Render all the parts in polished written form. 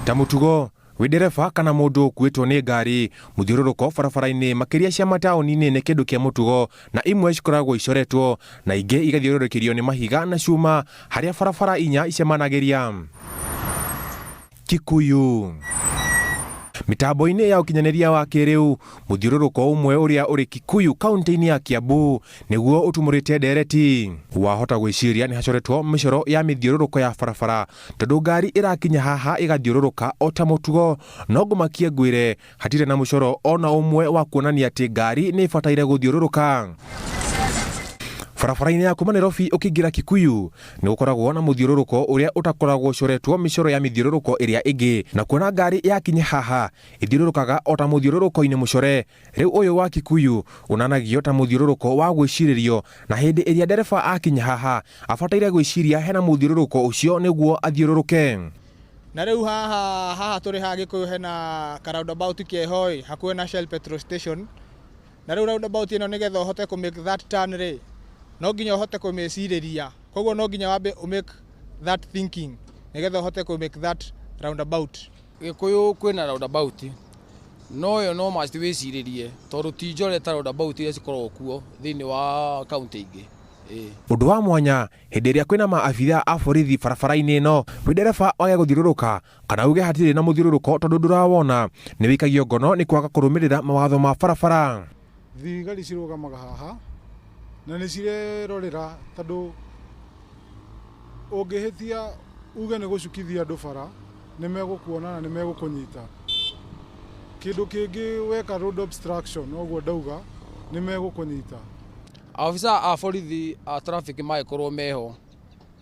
Ta mũtugo wĩ ndereba kana mũndũ ũkuĩtwo nĩ ngari, mũthiũrũrũko barabara-inĩ makĩria cia mataũni-inĩ nĩ kĩndũ kĩa mũtugo, na imwe cikoragwo icoretwo na ingĩ igathiũrũrũkĩrio nĩ mahiga na cuma harĩa barabara inya icemanagĩria. Kikuyu. Mĩtambo-inĩ ya ũkinyanĩria wa kĩrĩu, mũthiũrũrũko ũmwe ũrĩa ũrĩ Kikuyu kaunti-inĩ ya Kiambu nĩguo ũtumũrĩte ndereti. Wahota gwĩciria nĩ hacoretwo mĩcoro ya mĩthiũrũrũko ya barabara tondũ ngari ĩrakinya haha ĩgathiũrũrũka o ta mũtugo, no ngũmakie ngwĩre hatirĩ na mũcoro ona ũmwe wa kuonania atĩ ngari nĩ ĩbataire gũthiũrũrũka. Barabara-inĩ ya kuma Nairobi ũkĩingĩra Kikuyu nĩ gũkoragwo na mũthiũrũrũko ũrĩa ũtakoragwo ũcoretwo mĩcoro ya mĩthiũrũrũko ĩrĩa ĩngĩ, na kuona ngari yakinya haha ĩthiũrũrũkaga o ta mũthiũrũrũko-inĩ mũcore. Rĩu ũyũ wa Kikuyu ũnanagio ta mũthiũrũrũko wa gwĩcirĩrio, na hĩndĩ ĩrĩa ndereba akinya haha abataire gwĩciria hena mũthiũrũrũko ũcio nĩguo athiũrũrũke. Na rĩu haha tũrĩ haha Gĩkũyũ hena ka roundabout keho ĩ hakuhĩ na Shell petrol station. Na rĩu roundabout ĩno nĩgetha ũhote kũ make that turn rĩ, no nginya ũhote kũmĩcirĩria, koguo no nginya wambe ũ make that thinking nĩgetha ũhote kũ make that roundabout. Gĩkũyũ kwĩna roundabout no ĩyo no must wĩcirĩrie tondũ ti njore ta roundabout iria cikoragwo kuo thĩinĩ wa kaunti ingĩ. Ũndũ wa mwanya hĩndĩ ĩrĩa kwĩna maabithaa a borithi barabara-inĩ ĩno, wĩ ndereba wage gũthiũrũrũka kana uge hatirĩ na mũthiũrũrũko tondũ ndũrawona, nĩ wĩikagio ngono nĩ kwaga kũrũmĩrĩra mawatho ma barabara. Thigari cirũgamaga haha na nĩ cirerorera tondũ ũngĩhĩtia uge nĩ gũcukithia andũ bara nĩ megũkuona na nĩ megũkũnyita. Kĩndũ kĩngĩ weka road obstruction ũguo ndauga nĩ megũkũnyita. Afisa a borithi a traffic mangĩkorwo meho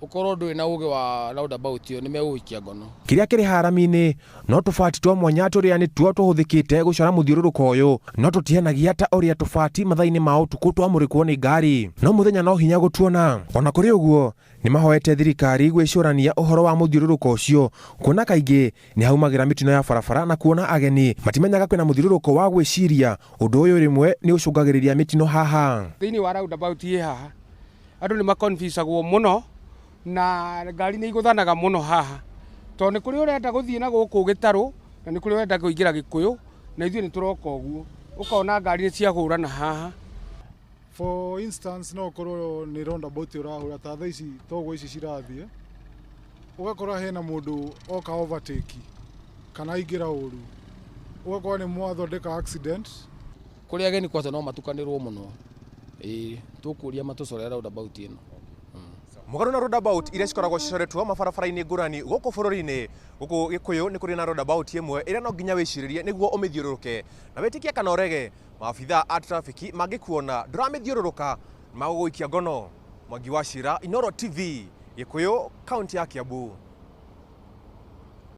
ũkorwo ndũrĩ na ũgĩ wa roundabout ĩyo nĩ megũgũikia ngono. Kĩrĩa kĩrĩ harami-inĩ no tũbati twa mwanya tũrĩa nĩtuo tũhũthĩkĩte gũcora mũthiũrũrũko ũyũ, no tũtihenagia ta ũrĩa tũbati mathaa-inĩ ma ũtukũ twamũrĩkwo nĩ ngari, no mũthenya no hinya gũtuona. Ona kũrĩ ũguo, nĩ mahoete thirikari gwĩcũrania ũhoro wa mũthiũrũrũko ũcio, kuona kaingĩ nĩ haumagĩra mĩtino ya barabara na kuona ageni matimenyaga kwĩna mũthiũrũrũko wa gwĩciria. Ũndũ ũyũ rĩmwe nĩ ũcũngagĩrĩria mĩtino haha. Thĩinĩ wa roundabout ĩ haha andũ nĩ maconfusagwo mũno na ngari nĩ igũthanaga mũno haha, tondũ nĩ kũrĩ ũrenda gũthiĩ na gũkũ gĩtarũ na nĩ kũrĩ ũrenda kũingĩra Gĩkũyũ, na ithuĩ nĩ tũroka ũguo, ũkona ngari nĩ ciahũrana haha. For instance no ũkorwo nĩ roundabout ũrahũra ta thaa ici toguo ici cirathiĩ, ũgakora hena mũndũ oka overtake kana aingĩra ũru, ũgakora nĩ mwathondeka accident. Kũrĩ ageni kwanja no matukanĩrwo mũno, ĩĩ tũkũria matũcorere roundabout ĩno. Mũgarũ na roundabout iria cikoragwo cicoretwo mabarabara-inĩ ngũrani gũkũ bũrũri-inĩ, gũkũ Gĩkũyũ nĩ kũrĩ na roundabout ĩmwe ĩrĩa no nginya wĩcirĩrie nĩguo ũmĩthiũrũrũke. Na wĩtĩkie kana ũrege, maabithaa a trafiki mangĩkuona ndũramĩthiũrũrũka magũgũikia ngono. Mwangi wa Cira, Inooro TV, Gĩkũyũ, kaunti ya Kiambu.